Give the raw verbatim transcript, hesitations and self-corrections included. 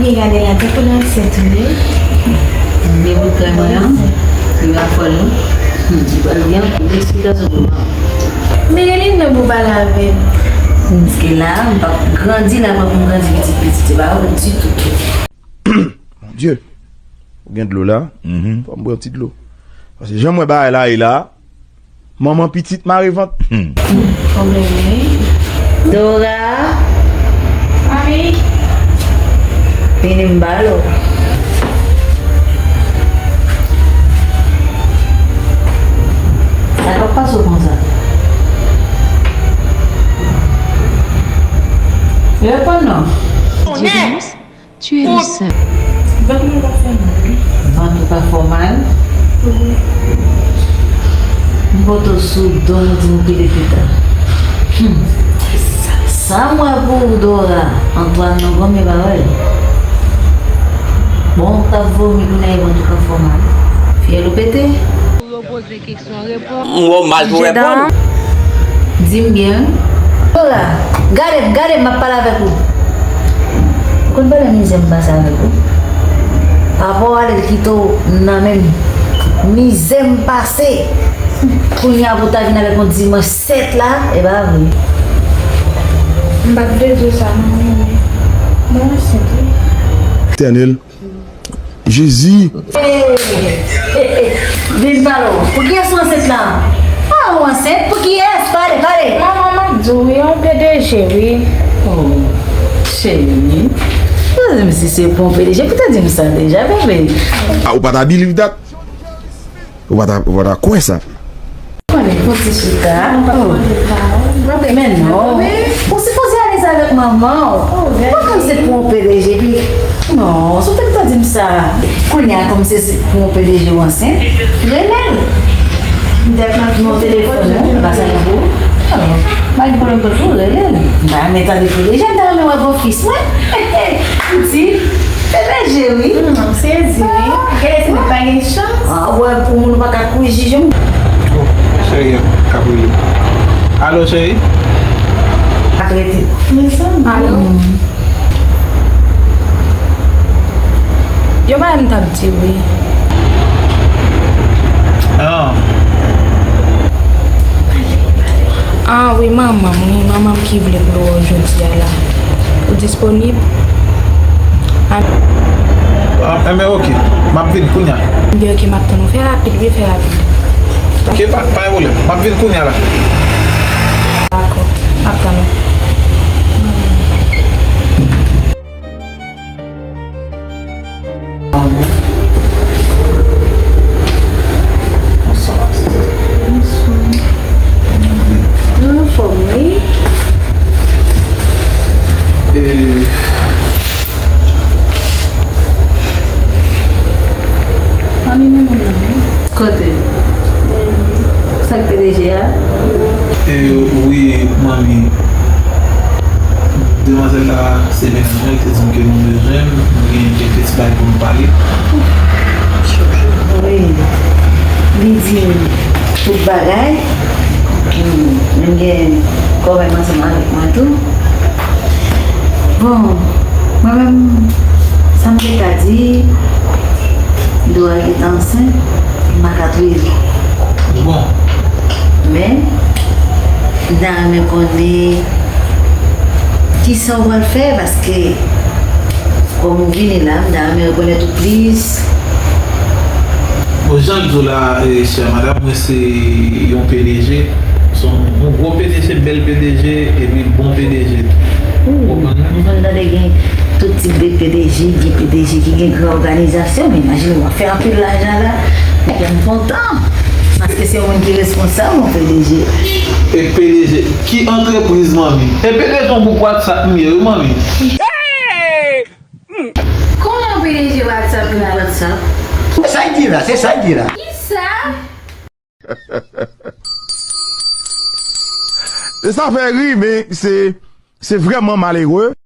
Gade la, tankou nan ansent wi. Men bout kay mwen an, li pa fò non. Hmm, li pral gen anpil eksplikasyon pou mwen. Merilin, men pou pale avè m. Paske la, m p ap grandi la, mwen pou m grandi pitit pitit, se pa ou ditou tou. Mon Dieu, ou gen dlo la? Fò m pran ti dlo. Paske jan mwen bagay la ye la, manman pitit mare vant. Dora. Mami. Vini m ba l ou. Sa k ap pase w konsa? Reponn non. Tu es le seul. Vant mwen pa fè mal. Vant ou pa fè w mal? M poto sou do nou di m pile pita. Hmm. Sa m wè pou ou, Dora. Antoine nan gòm e pa wè l. Bon, ou t ap vomi kounye a, vant ou pa fè w mal. Fyèl ou pete? Pou yo poze kesyon, reponn. M wè w mal pou reponn. Di m byen. Dora, gade m, gade m, m ap pale avèk ou. Ou konn pandan mizè m pase avèk ou? Papa w ale l kite w nan men m. Mizè m pase. Kounye a pou w ta vin avèk yon dimanch sèt la, e pa vre. M pa t vle di w sa non, men mwen ansent wi. Etènèl. Jezi. Hey, hey, hey, vin pale w. Pou kiyès ou ansent la? Ah, ou ansent? Pou kiyès? Pale, pale. Manman, m ap di w, yon P D G, wi. Oh, cheri. Ou di m si se pou yon P D G, pou te di m sa deja, bebe. Ah, ou pa ta believe that? Ou pa ta, ou pa ta kwè sa? Konnen pou ti chita. Oh. Men non. Ou sipoze alèz avèk manman w. Ou pa kòm se pou yon P D G, epi, non, si w te gentan di m sa, kounye a kòm se, se pou yon P D G ou ansent, rele l. M te ap nan telefòn, non, se pa sa nan pou ou. Oh, pa gen pwoblèm pou ou, rele l. M ta renmen tande P D G, m ta renmen wè bòfis mwen. Pitit. P D G wi. Hmm, m sezi wi. Genlè se nou pa gen chans. Ah, wè, pou moun ou pa ka kouri jije moun. Oh, cheri an k ap rele. Alo, cheri? Pa k rete. Mezanmi. Alo? Hmm. Yo pa m t ap di wi. Ah. Ah wi, manman m, wi, manman m ki vle pou l wè w jodi a la. Ou disponib? Ah, enben, oke. M ap vin kounye a. Enben, oke, m ap tann ou. Fè rapid, wi, fè rapid. Oke, pa, pa gen pwoblèm. M ap vin kounye a la. Dakò. M ap tann ou. Bonswa. Bonswa. Nou anfòm wi. E, Ann vin nan menm nan, wi. Kote? Sa k P D G a? E, wi, manmi. Demwazèl la, se mennaj mwen ki te di m ke nou bezwen m, nou gen kèk ti bagay pou nou pale. Wi. Li di m tout bagay. Hmm, menm gen kòmèm ansanm avèk mwen tou. Bon, mwen menm, sa m te ka di, Dora gentan ansent, m pa ka touye l. Bon. Men, m ta renmen konnen kisa w pral fè, paske kòm ou vini la, m ta renmen rekonèt ou plis. Bon, jan m di w la, e, chè madanm, mwen se yon P D G. Se yon, yon gwo P D G, bèl P D G, epi bon P D G tou. Ou konprann mwen? M konn tande gen tout tip de P D G, gen P D G ki gen gran òganizasyon, men imajine w ap fè anpil lajan la, epi m kontan, paske se yon moun ki responsab, yon P D G. E P D G, ki antrepriz, manmi? E P D G yon gwoup WhatsApp m ye, wi, manmi. Kòman P D G WhatsApp la? WhatsApp. Sa y di la, se sa y di la. Kisa? E sa fè ri, men se, se vrèman malere.